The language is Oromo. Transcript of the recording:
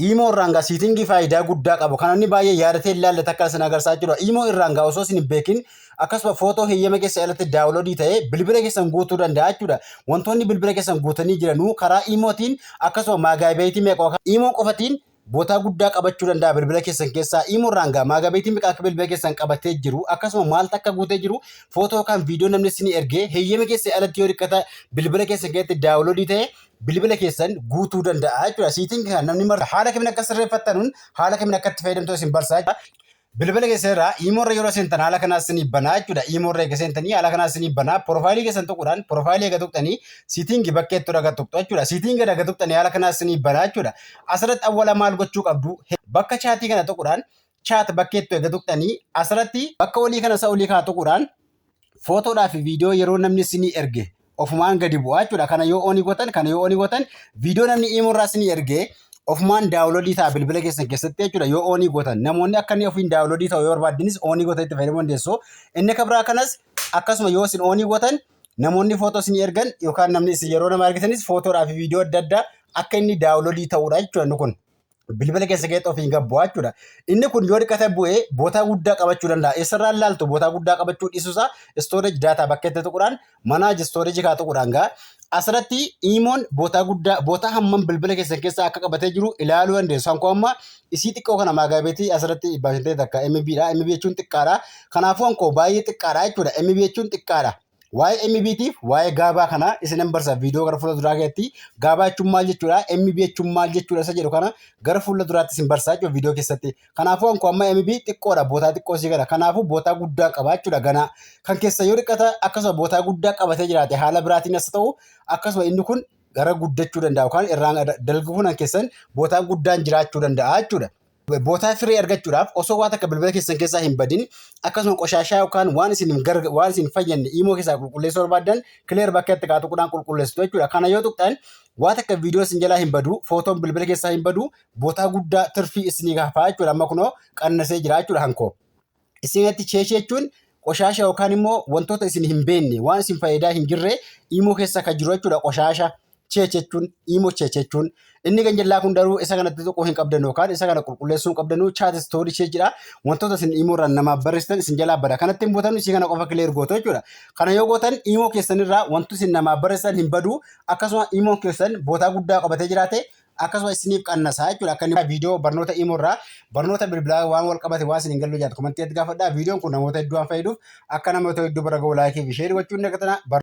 Imo irraan gaa setting faayidaa guddaa qabu. Kan inni baay'ee yaadatee ilaallate akka isin agarsiisaa jiru. Imo irraan gaa osoo isin hin beekin akkasuma footoo heeyyama keessa alatti download ta'ee bilbila keessan guutuu danda'a jechuudha. Wantoonni bilbila keessan guutanii jiranuu karaa Imootiin akkasuma megabyte meeqa Imo qofatiin bootaa guddaa qabachuu danda'a bilbila keessan keessaa. Imo irraan gaa megabyte meeqa akka bilbila keessan qabatee jiru, akkasuma maaltu akka guutee jiru, footoo kan viidiyoo namni isin ergee heeyyama keessa alatti yoo dhiqqata bilbila keessan keessatti download ta'e bilbila keessan guutuu danda'a jechuudha. Setting kan namni marra haala kamiin akka sirreeffattanuun, haala kamiin akka itti fayyadamtu isin barsaa jechuudha. Bilbila keessan irraa Imo irra yeroo seentan haala kanaas isinii banaa jechuudha. Imo irra eega seentanii haala kanaas isinii banaa. Profile keessan tuquudhaan, profile eega tuqxanii, setting bakkeetti dhaga tuqxu jechuudha. Setting dhaga tuqxanii haala kanaas isinii banaa jechuudha. Asirratti awwala maal gochuu qabdu? Bakka chat kana tuquudhaan, chat bakkeetti eega tuqxanii, asirratti bakka olii kana isa olii kana tuquudhaan footoodhaa fi viidiyoo yeroo namni isinii erge ofumaan gadi bu'aa jechuudha. Kana yoo on gootan, kana yoo on gootan, viidiyoo namni Imo irraa isinii erge ofumaan download ta'a bilbila keessan keessatti jechuudha. Yoo on gootan, namoonni akka inni ofiin download ta'u yoo barbaaddanis on gootan itti fayyadamuu dandeessu. Inni kan biraa kanas akkasuma yoo isin on gootan, namoonni footoo isinii ergan yookaan namni isin yeroo nama argitanis footoodhaa fi viidiyoo adda addaa akka inni download ta'uudha jechuudha inni kun. Bilbila keessa keessatti ofiin gad bu'aa jechuudha. Inni kun yoo dhiqate bu'ee bootaa guddaa qabachuu danda'a. Eessarraa ilaaltu bootaa guddaa qabachuu dhiisuusaa? Storage data bakka itti tuquudhaan, manage storage kaa tuquudhaan gaa asirratti Imoon bootaa guddaa, bootaa hammam bilbila keessan keessaa akka qabatee jiru ilaaluu dandeessu. Hankoo amma isii xiqqoo kana megabyte asirratti 501 MB dha. MB jechuun xiqqaadha. Kanaafuu hankoo baay'ee xiqqaadha jechuudha. MB jechuun xiqqaadha. Waa'ee MBtiif waa'ee gigabyte kana isin barsa viidiyoo gara fuula duraa keessatti. Gigabyte jechuun maal jechuudha? MB jechuun maal jechuudha? Isa jedhu kana gara fuula duraatti isin barsaa jechuudha viidiyoo keessatti. Kanaafuu hankoo amma MB xiqqoodha, bootaa xiqqoo isii kana. Kanaafuu bootaa guddaa qaba jechuudha ganaa. Kan keessa yoo dhiqata akkasuma bootaa guddaa qabatee jiraate, haala biraatiin as ta'u akkasuma inni kun gara guddachuu danda'a yookaan irraan dalguun keessan bootaa guddaan jiraachuu danda'a jechuudha. Bootaa firee argachuudhaaf, osoo waan takka bilbila keessan keessaa hin badin, akkasuma qoshaashaa yookaan waan isin fayyadne Imo keessaa qulqulleessuu barbaaddan, clear bakka itti kaatu tuquudhaan qulqulleessitu jechuudha. Kana yoo tuqxan waan takka viidiyoo isin jalaa hin badu, footoon bilbila keessaa hin badu, bootaa guddaa tirfii isinii hafaa jechuudha. Amma kunoo qannasee jira jechuudha hankoo. Isinatti cache jechuun qoshaasha yookaan immoo wantoota isin hin beekne, waan isin faayidaa hin jirre Imo keessa kan jiru jechuudha qoshaasha. Cache jechuun, Imo cache jechuun inni kan jallaa kun daruu isa kanatti tuquu hin qabdan yookaan isa kana qulqulleessuu hin qabdanu. Chat history cache jedha. Wantoota isin Imo irraan namaaf barreessitan isin jalaa bada. Kanatti hin buutan, isii kana qofa clear gootu jechuudha. Kana yoo gootan Imo keessanirraa wanti isin namaaf barreessitan hin badu, akkasuma Imo keessan bootaa guddaa qabatee jiraate akkasuma isiniif qannasaa jechuudha. Akka inni viidiyoo barnoota Imo irraa, barnoota bilbilaa waan wal qabate waan isin hin galle jaatu comment itti gaafadhaa. Viidiyoon kun namoota hedduu waan fayyaduuf, akka namoota hedduu bira ga'u like fi share gochuun ni.